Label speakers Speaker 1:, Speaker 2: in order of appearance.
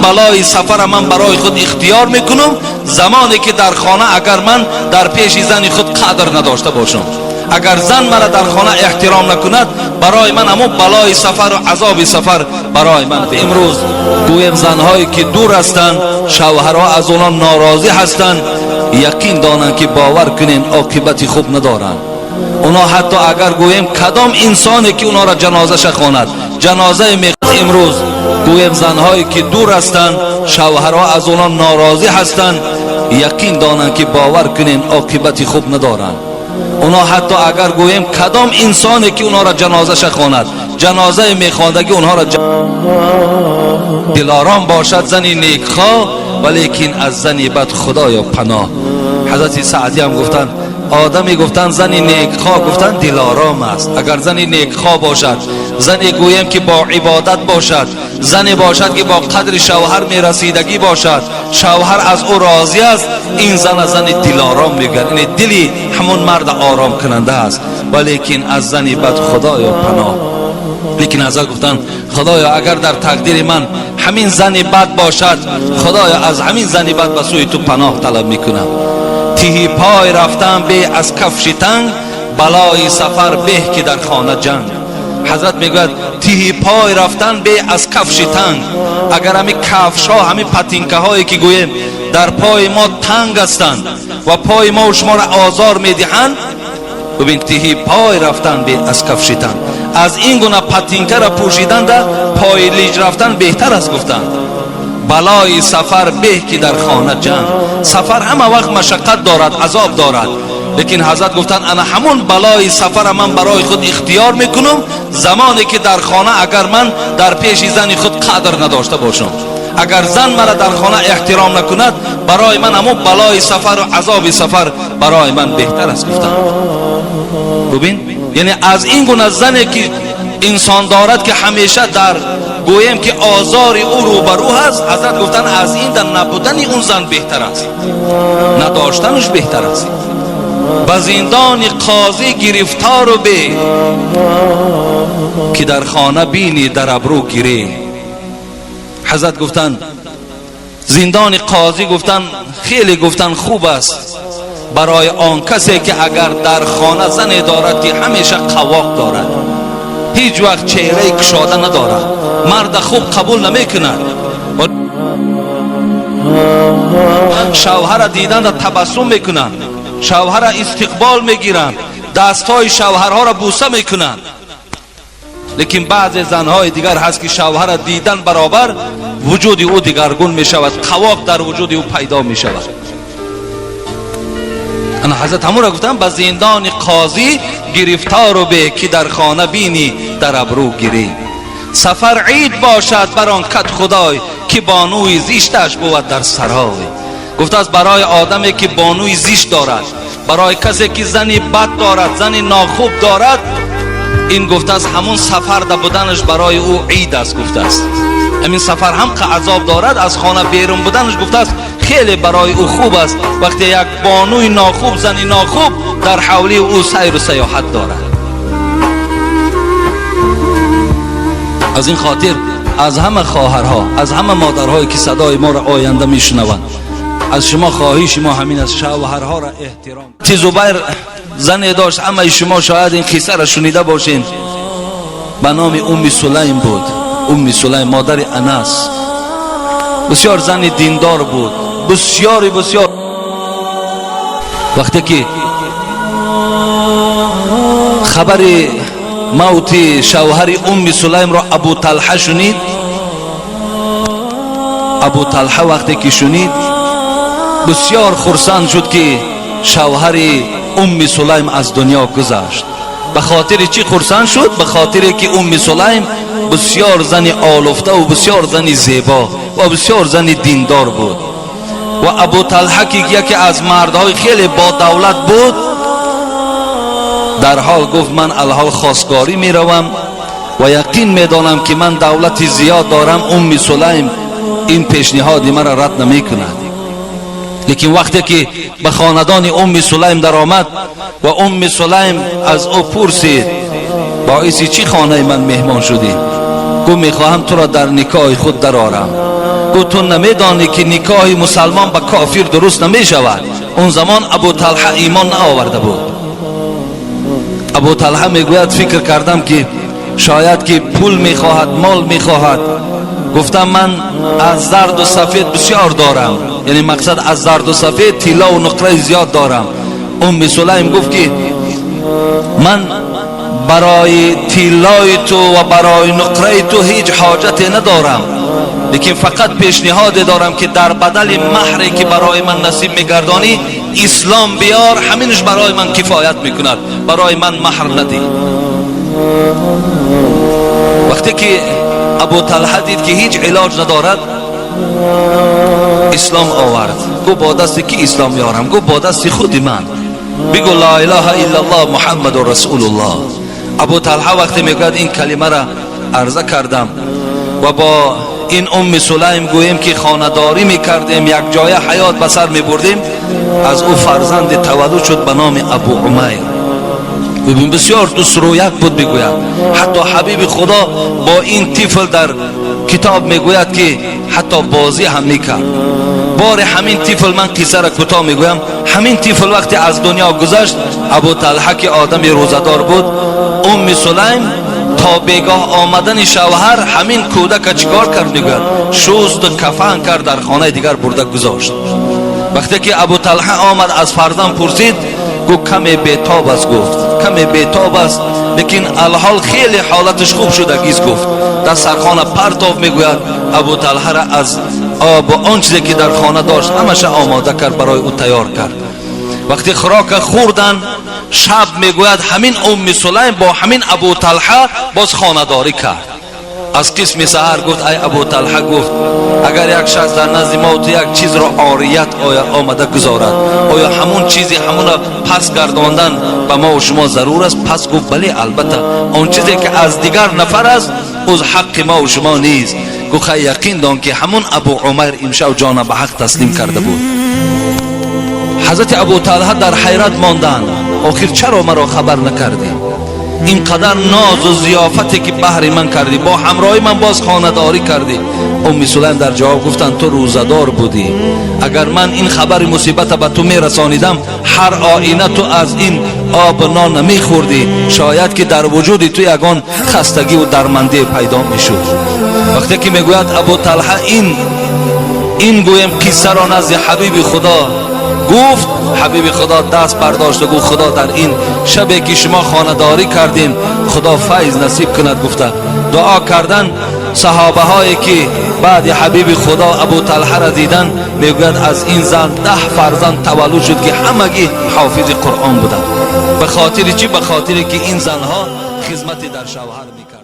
Speaker 1: балои сафара ман барои худ ихтиёр мекунам, замоне ки дар хона агар ман дар пеши зани худ қадр надошта бошам. Агар зан мара дар хона эҳтиром накунад, барои ман ҳамон балои сафару азоби сафар барои ман. Имрӯз гӯем занҳое ки дур ҳастанд, шавҳарҳо аз онҳо норозӣ ҳастанд, яқин донанд ки бовар кунен оқибати хуб надоранд. Онҳо ҳатто агар гӯем кадом инсоне ки онҳоро ҷанозаша хонад, ҷанозаи имрӯз гӯем занҳое ки дур ҳастанд, шавҳарҳо аз онҳо норозӣ ҳастанд, яқин донанд ки бовар кунен оқибати хуб надоранд. Онҳо ҳатто агар гӯем кадом инсоне ки онҳоро ҷанозаша хонад, ҷанозаи мехондагӣ онҳоро дилором бошад зани некхоҳ, валекин аз зани бад худоё паноҳ. Ҳазрати Саъдӣ ҳам гуфтанд, одаме гуфтанд зани некхоҳ гуфтанд дилором аст. Агар зани некхоҳ бошад, зане гӯем ки бо ибодат бошад, зане бошад ки бо қадри шавҳар мерасидагӣ бошад, шавҳар аз ӯ розӣ аст, ин зана зани дилором мегӯянд, яъне дили ҳамон мард ором кунанда аст. Валекин аз зани бад худоё паноҳ. Лекин ҳазрат гуфтанд, худоё агар дар тақдири ман ҳамин зани бад бошад, худоё аз ҳамин зани бад ба сӯи ту паноҳ талаб мекунам. Тиҳи пой рафтан бе аз кафши танг, балои сафар беҳ ки дар хона ҷанг. Ҳазрат мегӯяд тиҳи пой рафтан бе аз кафши танг. Агар ҳамин кафшҳо, ҳамин патинкаҳое ки гӯем дар пои мо танг ҳастанд ва пои мо шуморо озор медиҳанд, бибин тиҳи пой рафтан бе аз кафши танг, аз ин гуна патинкара пӯшиданда пои лиҷ рафтан беҳтар аст гуфтанд. Балои сафар беҳ ки дар хона ҷанг. Сафар ҳама вақт машаққат дорад, азоб дорад, лекин ҳазрат гуфтанд ана ҳамон балои сафара ман барои худ ихтиёр мекунам, замоне ки дар хона агар ман дар пеши зани худ қадр надошта бошам. Агар зан мара дар хона эҳтиром накунад, барои ман ҳамон балои сафару азоби сафар барои ман беҳтар аст гуфтанд. Бубин, яъне аз ин гуна зане ки инсон дорад ки ҳамеша дар гӯем ки озори ӯ рӯбарӯ ҳаст, ҳазрат гуфтанд аз ин дар набудани он зан беҳтар аст, надоштанаш беҳтар аст. Ба зиндони қозӣ гирифтору бе ки дар хона бинӣ дар абрӯ гирӣ. Ҳазрат гуфтанд зиндони қозӣ гуфтанд хеле гуфтанд хуб аст барои он касе ки агар дар хона зане дорад ки ҳамеша қавоқ дорад, ҳеҷ вақт чеҳраи кушода надорад, марда хуб қабул намекунад, шавҳара диданда табассум мекунанд, шавҳара истиқбол мегиранд, дастҳои шавҳарҳоро бӯса мекунанд. Лекин баъзе занҳои дигар ҳаст ки шавҳара дидан баробар вуҷуди ӯ дигаргун мешавад, қавоқ дар вуҷуди ӯ пайдо мешавад. Ана ҳазрат ҳамонро гуфтанд ба зиндони қозӣ гирифтору бе ки дар хона бинӣ дар абрӯ гирӣ. Сафар ид бошад бар он кат худой ки бонуи зишташ бувад дар сарой. Гуфтааст барои одаме ки бонуи зишт дорад, барои касе ки зани бад дорад, зани нохуб дорад, ин гуфтааст ҳамон сафарда буданаш барои ӯ ид аст гуфтааст. Ҳамин сафар ҳам азоб дорад, аз хона берун буданаш гуфтааст хеле барои ӯ хуб аст вақте як бонуи нохуб, зани нохуб дар ҳавлии ӯ сайру саёҳат дорад. Аз ин хотир аз ҳама хоҳарҳо, аз ҳама модарҳое ки садои моро оянда мешунаванд, аз шумо хоҳиши мо ҳамин аст, шавҳарҳоро эҳтиром. Ти Зубайр зане дошт, ҳамаи шумо шояд ин қиссаро шунида бошед, ба номи Умми Сулайм буд. Умми Сулайм модари Анас, бисёр зани диндор буд, бисёри бисёр. Вақте ки хабари мавти шавҳари Умми Сулаймро Абу Талҳа шунид, Абу Талҳа вақте ки шунид бисёр хурсанд шуд ки шавҳари Умми Сулайм аз дунё гузашт. Ба хотири чӣ хурсанд шуд? Ба хотире ки Умми Сулайм бисёр зани олуфта ва бисёр зани зебо ва бисёр зани диндор буд. Ва Абу Талҳа ки яке аз мардҳои хеле бодавлат буд, дарҳол гуфт ман алҳол хостгорӣ меравам ва яқин медонам ки ман давлати зиёд дорам, Умми Сулайм ин пешниҳоди маро рад намекунад. Лекин вақте ки ба хонадони Умми Сулайм даромад ва Умми Сулайм аз ӯ пурсид боиси чӣ хонаи ман меҳмон шудӣ? Гуфт мехоҳам туро дар никоҳи худ дарорам. Гуфт ту намедонӣ ки никоҳи мусалмон ба кофир дуруст намешавад. Он замон Абу Талҳа имон наоварда буд. Абу Талҳа мегӯяд фикр кардам ки шояд ки пул мехоҳад, мол мехоҳад. Гуфтам ман аз зарду сафед бисёр дорам, яъне мақсад аз зарду сафед тиллову нуқраи зиёд дорам. Умми Сулайм гуфт ки ман барои тиллои ту ва барои нуқраи ту ҳеҷ ҳоҷате надорам, лекин фақат пешниҳоде дорам ки дар бадали маҳре ки барои ман насиб мегардонӣ ислом биёр, ҳаминаш барои ман кифоят мекунад, барои ман маҳр надӣ. Вақте ки Абу Талҳа дид ки ҳеҷ илоҷ надорад, ислом овард. Гуфт бо дасти ки ислом меорам? Гуфт бо дасти худи ман. Бигӯ ла илаҳа иллаллоҳ Муҳаммаду расулуллоҳ. Абу Талҳа вақте мегӯяд ин калимаро арза кардам ва бо ин Умми Сулайм гӯем ки хонадорӣ мекардем, якҷоя ҳаёт ба сар мебурдем, аз ӯ фарзанди таваллуд шуд ба номи Абу Умайр. Бибин, бисёр дӯстрӯяк буд. Бигӯяд ҳатто ҳабиби Худо бо ин тифл дар китоб мегӯяд ки ҳатто бозӣ ҳам мекард. Бори ҳамин тифл, ман қиссаро кӯтоҳ мегӯям, ҳамин тифл вақте аз дунё гузашт, Абу Талҳа ки одами рӯзадор буд, Умми Сулайм то бегоҳ омадани шавҳар ҳамин кӯдака чикор кард? Мегӯяд шусту кафан кард, дар хонаи дигар бурда гузошт. Вақте ки Абу Талҳа омад, аз фарзанд пурсид, гуфт каме бетоб аст. Гуфт каме бетоб аст, лекин алҳол хеле ҳолаташ хуб шудагист. Гуфт дар сархона партов. Мегӯяд Абу Талҳара аз об он чизе ки дар хона дошт ҳамаша омода кард, барои ӯ тайёр кард. Вақте хӯрока хӯрдан, шаб мегӯяд ҳамин Умми Сулайм бо ҳамин Абу Талҳа боз хонадорӣ кард. Аз қисми саҳар гуфт ай Абу Талҳа, гуфт агар як шахс дар назди мо ту як чизро орият омада гузорад, оё ҳамун чизи ҳамуна пас гардондан ба мо шумо зарур аст? Пас гуфт бале, албатта, он чизе ки аз дигар нафар аст, уз ҳаққи мо шумо нест. Гуфт хай, яқин дон ки ҳамун Абу Умайр имшаб ҷона ба ҳақ таслим карда буд. Ҳазрати Абу Талҳа дар ҳайрат монданд: охир чаро маро хабар накардӣ? Ин қадар нозу зиёфате ки баҳри ман кардӣ, бо ҳамроҳи ман боз хонадорӣ кардӣ. Умми Сулайм дар ҷавоб гуфтанд ту рӯзадор будӣ, агар ман ин хабари мусибата ба ту мерасонидам, ҳар оина ту аз ин об нон намехӯрдӣ, шояд ки дар вуҷуди ту ягон хастагиву дармандӣ пайдо мешуд. Вақте ки мегӯяд Абу Талҳа ин гӯем қиссаро назди ҳабиби Худо гуфт, ҳабиби Худо даст бардошт гуфт Худо дар ин шабе ки шумо хонадорӣ кардем, Худо файз насиб кунад, гуфта дуо кардан. Саҳобаҳое ки баъди ҳабиби Худо Абу Талҳаро дидан, мегӯяд аз ин зан 10 фарзанд таваллуд шуд ки ҳамагӣ ҳофизи Қуръон буданд. Ба хотири чӣ? Ба хотире ки ин занҳо хизмати дар шавҳар мекарданд.